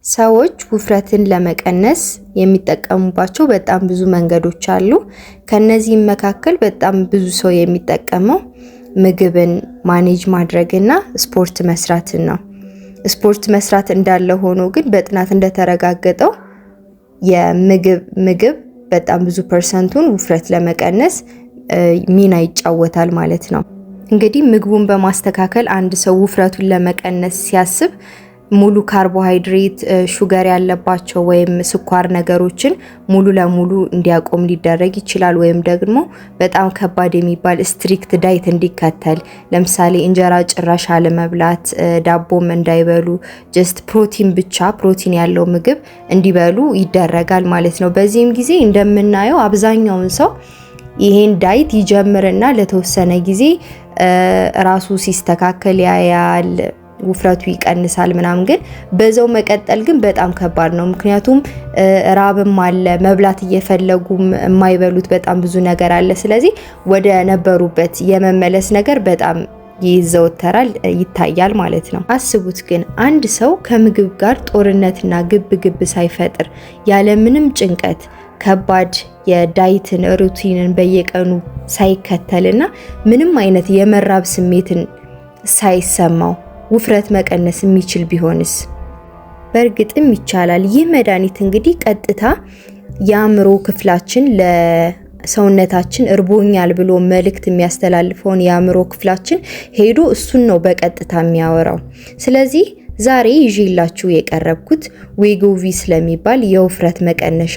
ሰዎች ውፍረትን ለመቀነስ የሚጠቀሙባቸው በጣም ብዙ መንገዶች አሉ። ከነዚህም መካከል በጣም ብዙ ሰው የሚጠቀመው ምግብን manage ማድረግና ስፖርት መስራትን ነው። ስፖርት መስራት እንዳለ ሆኖ ግን በጥናት እንደተረጋገጠው የምግብ ምግብ በጣም ብዙ percent ኡን ውፍረት ለመቀነስ ሚና ይጫወታል ማለት ነው። እንግዲህ ምግቡን በማስተካከል አንድ ሰው ውፍረቱን ለመቀነስ ሲያስብ ሙሉ ካርቦሃይድሬት፣ sugar ያለባቸው ወይም ስኳር ነገሮችን ሙሉ ለሙሉ እንዲያቆም ሊደረግ ይችላል። ወይም ደግሞ በጣም ከባድ የሚባል strict diet እንዲከተል፣ ለምሳሌ እንጀራ ጭራሽ አለመብላት፣ ዳቦም እንዳይበሉ፣ just ፕሮቲን ብቻ፣ ፕሮቲን ያለው ምግብ እንዲበሉ ይደረጋል ማለት ነው። በዚህም ጊዜ እንደምናየው አብዛኛውን ሰው ይሄን diet ይጀምርና ለተወሰነ ጊዜ ራሱ ሲስተካከል ያያል፣ ውፍረቱ ይቀንሳል ምናምን። ግን በዛው መቀጠል ግን በጣም ከባድ ነው። ምክንያቱም ራብም አለ፣ መብላት እየፈለጉም የማይበሉት በጣም ብዙ ነገር አለ። ስለዚህ ወደ ነበሩበት የመመለስ ነገር በጣም ይዘወተራል፣ ይታያል ማለት ነው። አስቡት ግን አንድ ሰው ከምግብ ጋር ጦርነትና ግብ ግብ ሳይፈጥር፣ ያለምንም ጭንቀት፣ ከባድ የ diet ን routine ን በየቀኑ ሳይከተልና ምንም አይነት የመራብ ስሜትን ሳይሰማው ውፍረት መቀነስ የሚችል ቢሆንስ? በእርግጥም ይቻላል። ይህ መድኃኒት እንግዲህ ቀጥታ የአእምሮ ክፍላችን፣ ለሰውነታችን እርቦኛል ብሎ መልእክት የሚያስተላልፈውን የአእምሮ ክፍላችን ሄዶ እሱን ነው በቀጥታ የሚያወራው። ስለዚህ ዛሬ ይዤላችሁ የቀረብኩት Wegovy ስለሚባል የውፍረት መቀነሻ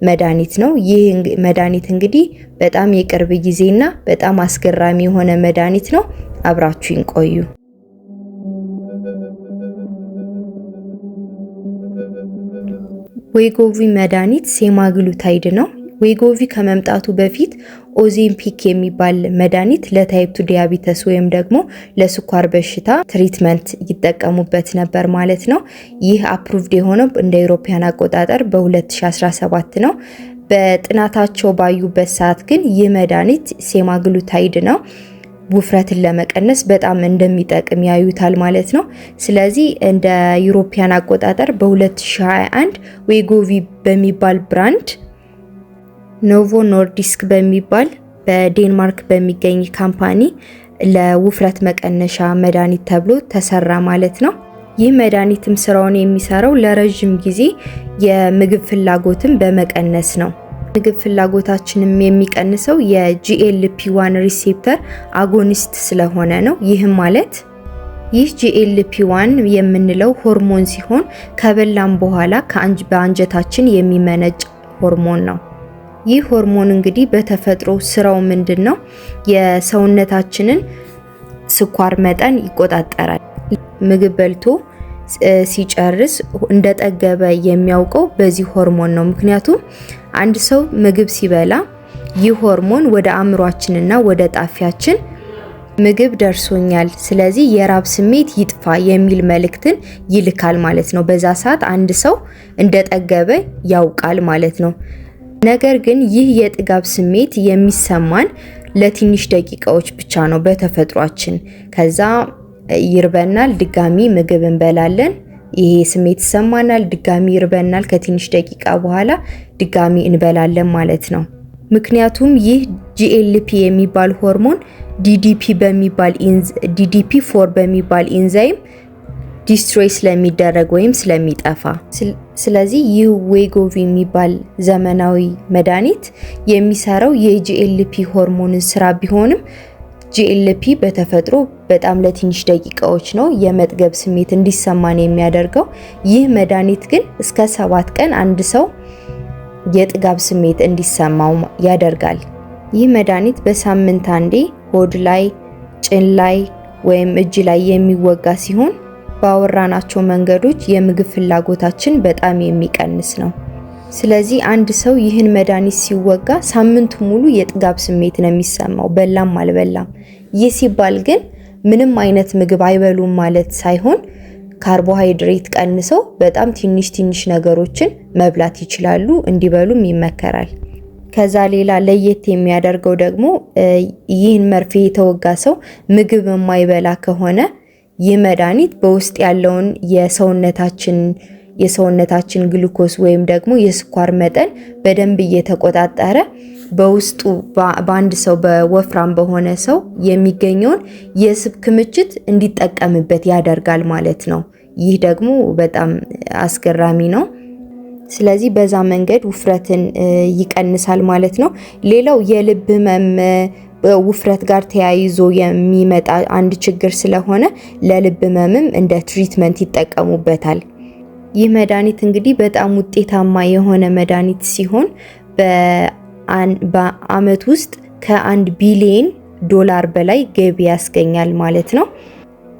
መድኃኒት ነው። ይህ መድኃኒት እንግዲህ በጣም የቅርብ ጊዜና በጣም አስገራሚ የሆነ መድኃኒት ነው። አብራችሁኝ ቆዩ። Wegovy መድኃኒት semaglutide ነው። Wegovy ከመምጣቱ በፊት Ozempic የሚባል መድኃኒት ለ type 2 diabetes ወይም ደግሞ ለስኳር በሽታ treatment ይጠቀሙበት ነበር ማለት ነው። ይህ approved የሆነው እንደ European አቆጣጠር በ2017 ነው። በጥናታቸው ባዩበት ሰዓት ግን ይህ መድኃኒት semaglutide ነው፣ ውፍረትን ለመቀነስ በጣም እንደሚጠቅም ያዩታል ማለት ነው። ስለዚህ እንደ European አቆጣጠር በ2021 Wegovy በሚባል brand Novo Nordisk በሚባል በዴንማርክ በሚገኝ company ለውፍረት መቀነሻ መድኃኒት ተብሎ ተሰራ ማለት ነው። ይህ መድኃኒትም ስራውን የሚሰራው ለረዥም ጊዜ የምግብ ፍላጎትን በመቀነስ ነው። ምግብ ፍላጎታችንም የሚቀንሰው የ GLP-1 receptor agonist ስለሆነ ነው። ይህም ማለት ይህ GLP-1 የምንለው ሆርሞን ሲሆን ከበላን በኋላ በአንጀታችን የሚመነጭ ሆርሞን ነው። ይህ ሆርሞን እንግዲህ በተፈጥሮ ስራው ምንድን ነው? የሰውነታችንን ስኳር መጠን ይቆጣጠራል። ምግብ በልቶ ሲጨርስ እንደጠገበ የሚያውቀው በዚህ ሆርሞን ነው። ምክንያቱም አንድ ሰው ምግብ ሲበላ ይህ ሆርሞን ወደ አእምሯችንና ወደ ጣፊያችን ምግብ ደርሶኛል፣ ስለዚህ የራብ ስሜት ይጥፋ የሚል መልእክትን ይልካል ማለት ነው። በዛ ሰዓት አንድ ሰው እንደጠገበ ያውቃል ማለት ነው። ነገር ግን ይህ የጥጋብ ስሜት የሚሰማን ለትንሽ ደቂቃዎች ብቻ ነው በተፈጥሯችን። ከዛ ይርበናል፣ ድጋሚ ምግብ እንበላለን። ይሄ ስሜት ይሰማናል፣ ድጋሚ ይርበናል። ከትንሽ ደቂቃ በኋላ ድጋሚ እንበላለን ማለት ነው። ምክንያቱም ይህ GLP የሚባል ሆርሞን DPP 4 በሚባል enzyme destroy ስለሚደረግ ወይም ስለሚጠፋ። ስለዚህ ይህ Wegovy የሚባል ዘመናዊ መድኃኒት የሚሰራው የ GLP ሆርሞንን ስራ ቢሆንም GLP በተፈጥሮ በጣም ለትንሽ ደቂቃዎች ነው የመጥገብ ስሜት እንዲሰማን የሚያደርገው። ይህ መድኃኒት ግን እስከ 7 ቀን አንድ ሰው የጥጋብ ስሜት እንዲሰማው ያደርጋል። ይህ መድኃኒት በሳምንት አንዴ ሆድ ላይ፣ ጭን ላይ ወይም እጅ ላይ የሚወጋ ሲሆን ባወራናቸው መንገዶች የምግብ ፍላጎታችን በጣም የሚቀንስ ነው። ስለዚህ አንድ ሰው ይህን መድኃኒት ሲወጋ ሳምንቱ ሙሉ የጥጋብ ስሜት ነው የሚሰማው፣ በላም አልበላም። ይህ ሲባል ግን ምንም አይነት ምግብ አይበሉም ማለት ሳይሆን ካርቦሃይድሬት ቀንሰው በጣም ትንሽ ትንሽ ነገሮችን መብላት ይችላሉ፣ እንዲበሉም ይመከራል። ከዛ ሌላ ለየት የሚያደርገው ደግሞ ይህን መርፌ የተወጋ ሰው ምግብ የማይበላ ከሆነ ይህ መድኃኒት በውስጥ ያለውን የሰውነታችን የሰውነታችን ግሉኮስ ወይም ደግሞ የስኳር መጠን በደንብ እየተቆጣጠረ በውስጡ በአንድ ሰው በወፍራም በሆነ ሰው የሚገኘውን የስብ ክምችት እንዲጠቀምበት ያደርጋል ማለት ነው። ይህ ደግሞ በጣም አስገራሚ ነው። ስለዚህ በዛ መንገድ ውፍረትን ይቀንሳል ማለት ነው። ሌላው የልብ ህመም ውፍረት ጋር ተያይዞ የሚመጣ አንድ ችግር ስለሆነ ለልብ ህመምም እንደ treatment ይጠቀሙበታል። ይህ መድኃኒት እንግዲህ በጣም ውጤታማ የሆነ መድኃኒት ሲሆን በአመት ውስጥ ከ1 ቢሊየን ዶላር በላይ ገቢ ያስገኛል ማለት ነው።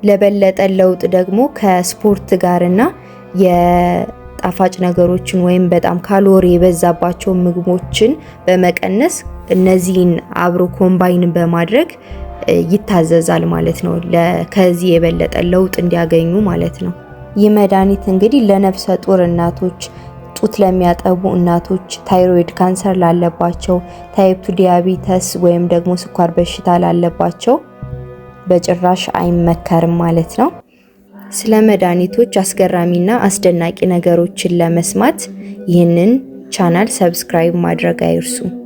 ለበለጠ ለውጥ ደግሞ ከስፖርት ጋርና የጣፋጭ ነገሮችን ወይም በጣም ካሎሪ የበዛባቸው ምግቦችን በመቀነስ እነዚህን አብሮ combine በማድረግ ይታዘዛል ማለት ነው። ከዚህ የበለጠ ለውጥ እንዲያገኙ ማለት ነው። ይህ መድኃኒት እንግዲህ ለነፍሰ ጡር እናቶች፣ ጡት ለሚያጠቡ እናቶች፣ thyroid cancer ላለባቸው፣ type 2 diabetes ወይም ደግሞ ስኳር በሽታ ላለባቸው በጭራሽ አይመከርም ማለት ነው። ስለ መድኃኒቶች አስገራሚና አስደናቂ ነገሮችን ለመስማት ይህንን channel subscribe ማድረግ አይርሱ።